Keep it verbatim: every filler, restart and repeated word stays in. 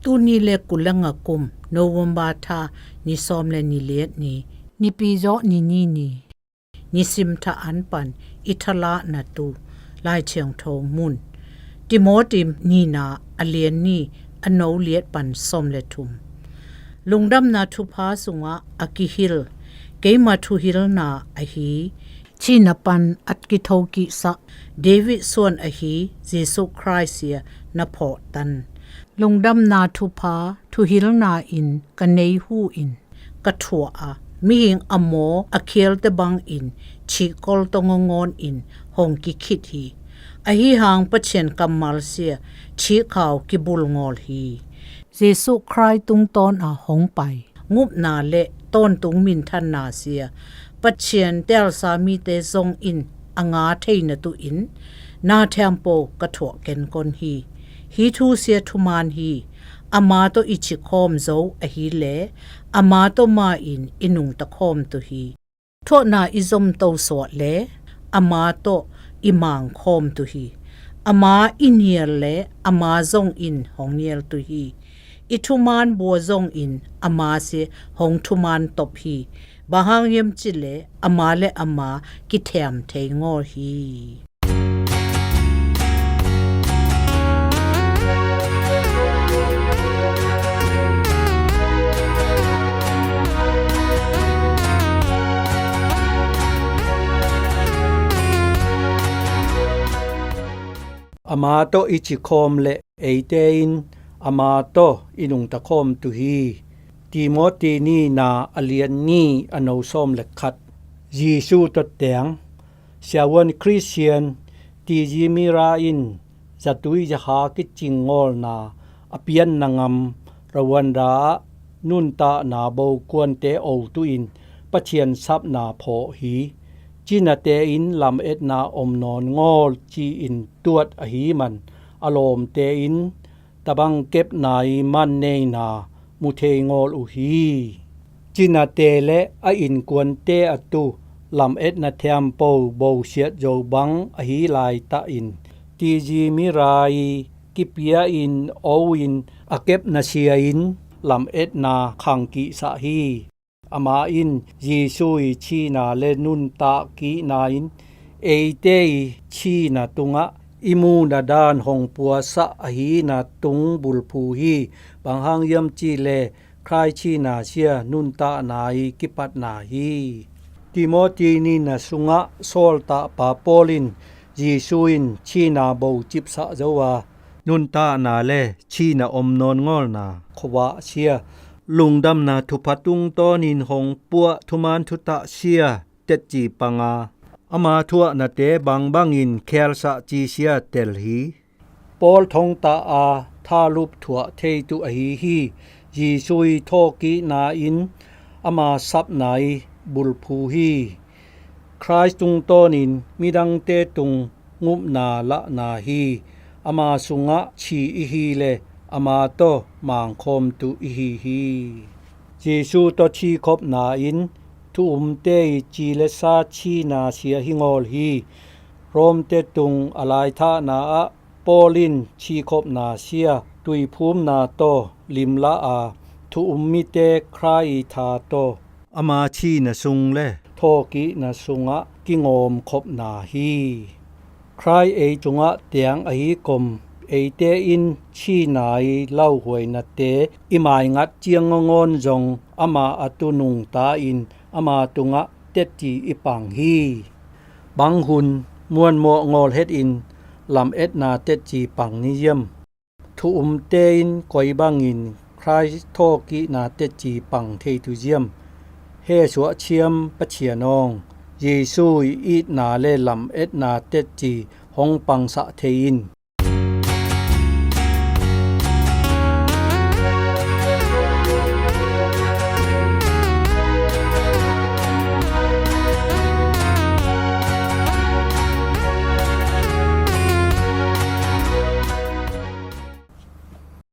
Tuni le kul le nga kum November tha ni sawm le ni liat ni, Nipi zawh ni ni ni. Nisim tha an pan i thalah na tu Lai Thiangtho mun, Timoti nina a lian ni, a no liat pan sawm le thum. Lungdamna thupha sungah a kihil, keima thuhilna ahi, thihna pan a kitho kihsak, David suan ahi Jesu Khrist sia na phawh tan. Lungdamna thupha thuhilna in ka nei hu in ka thuah a, mihing a maw a khialte bangin thihkol tawh ngawngawn in hong kikhit hi. Ahi hang Pathian kammal sia thihkhau kibulngawl hi. Jesu Khrist tungtawn a hong pai ngupna le tawntung minthanna sia Pathian teelsa mite zongin a nga theina tu in na thiampo ka thuah kenkon hi. Hi thu sia thuman hi. Ama tawh i cikhawm zo ahi le ama tawh ma in i nungta khawm tu hi. Thuahna i zomto suah le ama tawh i mangkhawm tu hi. Ama i nial le ama zongin hong nial tu hi. I thuman bua zongin ama sia hong thuman top hi. Bang hang hiam cih le ama le ama kithiam thei ngawl hi. Ama tawh i cikhawm le eite in ama tawh i nungta khawm tu hi. Timoti nina a lian ni a no sawm le khat. Jesu tawh teng. Siavuan Khristian Tizimira in zatui zaha kicing ngawlna a pianna ngam Rwanda ah nuntakna bokuante otu in Pathian sapna phawh hi. Cinate in lametna om nawn ngawl ci-in tuat ahi man a lawmte in tabang kepna i man neina mu thei ngawl uh hi. Cinate le a innkuante a tu lametna thiampo bosiat zo bang ahi laitahin Tizimira i kipia in o in a kepna sia in lametna khang kihsah hi. Amah in Jesu i thihna le nuntak kihna in eite i thihna tungah i muhna dan hong puasah ahina tung bulphu hi. Bang hang hiam cih le Khrist thihna sia nuntakna i kipatna hi. Timoti nina sungah sawltakpa Paul in Jesu in thihna bo cipsah zo a, nuntakna le thihna om nawn ngawlna khuavah sia, lungdamna thupha tungtawnin hong puah thuman thutah sia tetci panga, ama thuahnate bangbangin khialsah ci sia tel hi. Paul thongtah a thalup thuah theitu ahi hi. Jesu i thawhkihna in ama sapna i bulphu hi. Khrist tungtawnin midangte tung ngupna lahna hi. Ama sungah thi ihi le ama tawh mangkhawmtu ihi hi. Jesu tawh thikhopna in thu-umte i ci le sa thihna sia hi ngawl hi. Rom-te tung a laithahna ah Paul in thikhopna sia tuiphumna tawh limlah a, thu-um mite Khrist i tha tawh ama thihna sung le thawhkihna sungah kingawmkhopna hi. Khrist ei cungah tiang ahi kom eite in thihna i lauhuainate i maingat ciang ngawngawn zong ama a tu nungta in ama tungah tetci i pang hi. Bang hun muanmawh ngawlhetin lametna tetci pang ni ziam? Thu-umte in koi bangin Khrist thawhkihna tetci pang thei tu ziam? Hesuah thiam Pathian awng, Jesu i itna le lametna tetci hong pangsah thei in.